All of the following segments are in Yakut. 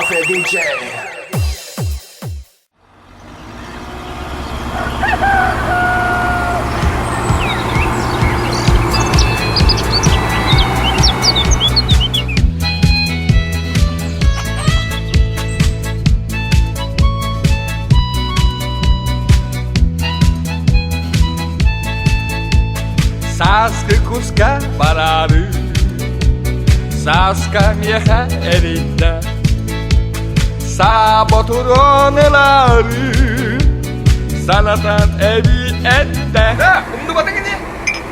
Mafia DJ. Сааскы куска бараары, Сааска миэхэ эрийдэ, Саа ботуруон ылаары, Санатан эбии эттэ. Умнубатыҥ ини?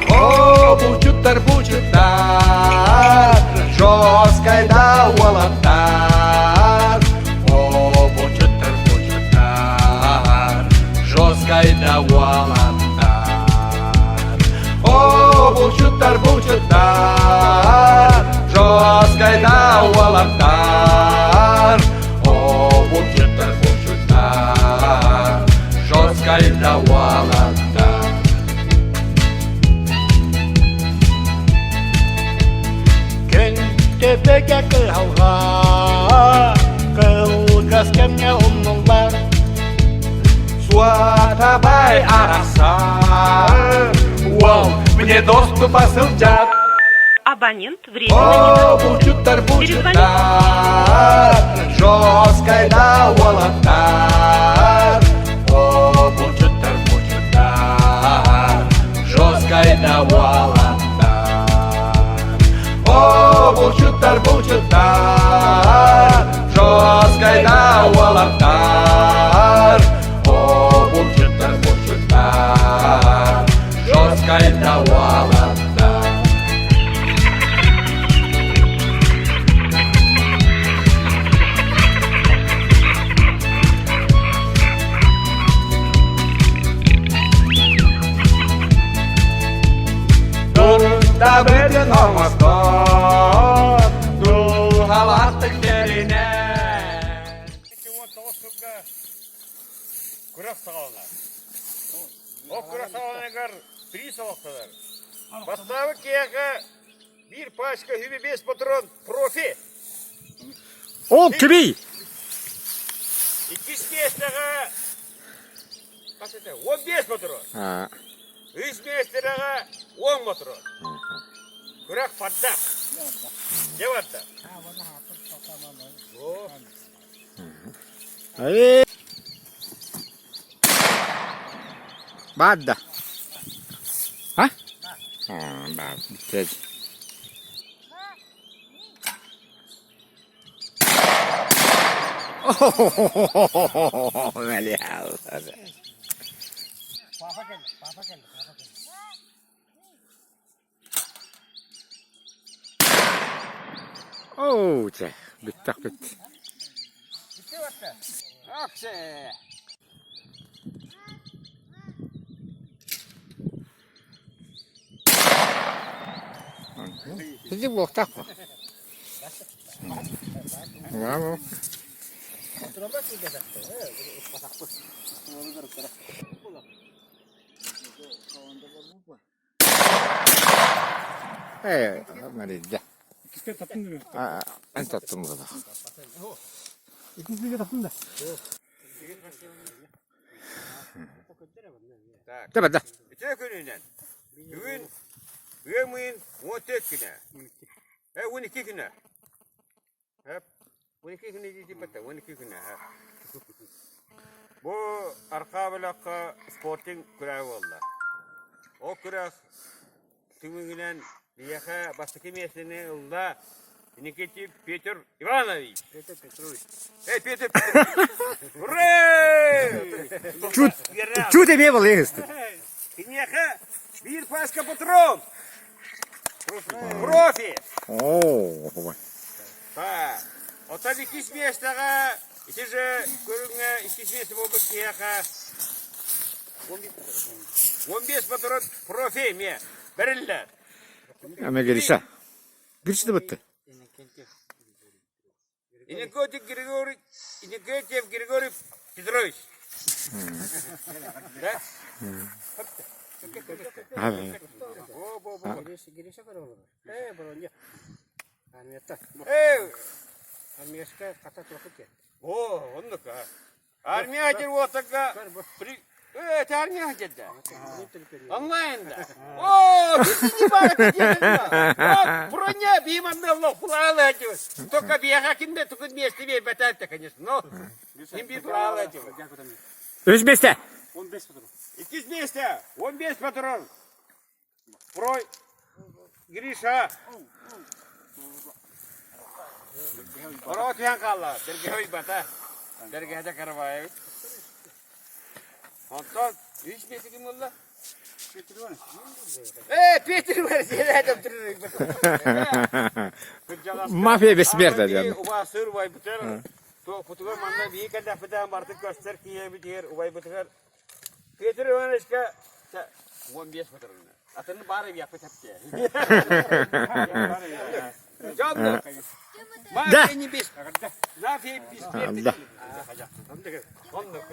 О, булчуттар, булчуттар, Жесткайда уолаттар. О, булчуттар, булчуттар, Жесткайда уолаттар. О, булчуттар, булчуттар, Жесткайда уолаттар. О, булчуттар, булчуттар, Жесткайда уолаттар. Күн төбөгэ кыһалҕа, кылгас кэмҥэ умнуллар. Суотабай арахсар, уол мне доступа сылдьар. Абонент временно О, недоступен. булчуттар, Перезвоните. булчуттар, жесткайда уолаттар. О, булчуттар, булчуттар, жесткайда уолаттар. О, булчуттар, булчуттар, жесткайда уолаттар. О, булчуттар, булчуттар, жесткайда уолаттар. Турдабытын оҥостон, дууһалаахтык тэринэн. 19 сылга күрэх саҕаланар. Ол күрэх саҕаланыгар приз олохтонор. Бастаабыт киһиэхэ биир пачка үбү биэс патрон профи. Ол кимий? Иккис миэстэҕэ хас этэ? 15 патрон. Үс миэстэҕэ 10 патрон. Күрэх барда. Дьэ барда. Баар да? А? Баар. Оо, чэ, бүттэхпит. Сидик буолуохтаах буо. Браво. Ээ, Мария. Эн таптым буолар. Табада. Үтүө күнүнэн. Бүгүн ыам ыйын 14 күнэ. 12 күнэ. 12 күнэ диэтиппэттэ, 12 күнэ. Бу архаа бөлөххө спортинг күрэҕэ буолла. Ол күрэх түмүгүнэн биһиэхэ бастакы миэстэни ылла Никитин Петр Иванович. Петр Петрович. Эй, Петр Петрович! Ура! Чуть, чуть эмиэ балыйыһыстын. Киниэхэ биир паска патрон! Профи! Оо, Та, оттон иккис миэстэҕэ ити же көрүҥҥэ иккис миэстэ буолбут киһиэхэ 15 патрон профи эмиэ бэриллэр. Ама Гриша. Гриша да бытты. Иннокентий Григорий, Иннокентьев Григорий Петрович. Да? Э, Армейская хата туоху кет. О, оннук. Армия дир уотага при это армия деді. Онлайн да. О, не бар Броня биманна лох плала Только бега кимде только вместе бей батальта, конечно. Но им би плала Үс миэстэ. 15 патрон. Иккис миэстэ, 15 патрон. Прой Гриша. Ороо түһэн хаалла. Бэргэһэ бата. Бэргэһэ Караваев. Онтон үс миэстэ ким буолла? Э, Петр Иванович, Мафия бессмертна диэн. Убаастыыр убайбытыгар, туохпутугар манна бии кэллэхпитэ барытын көстөр киһибитигэр убайбытыгар Петр Ивановичка 15 патрон. Атын баар эбиэхпит эпте. Дьон, Да. не бес. Мафия бессмертна. Да. Оннук.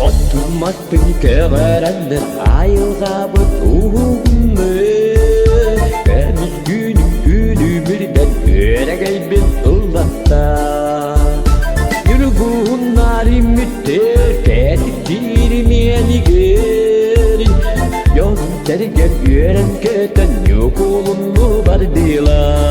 Оттумматтын көҕөрөннөр айылҕабыт уһугуннар Көмүс күнүм күлүмүрдэн күөрэгэйбин ыллатта Ньургуһуннар үмүттэр кэтиктиир миэнигэрин Дьонум сэргэм үөрэн көтөн ньукулунну бардылар.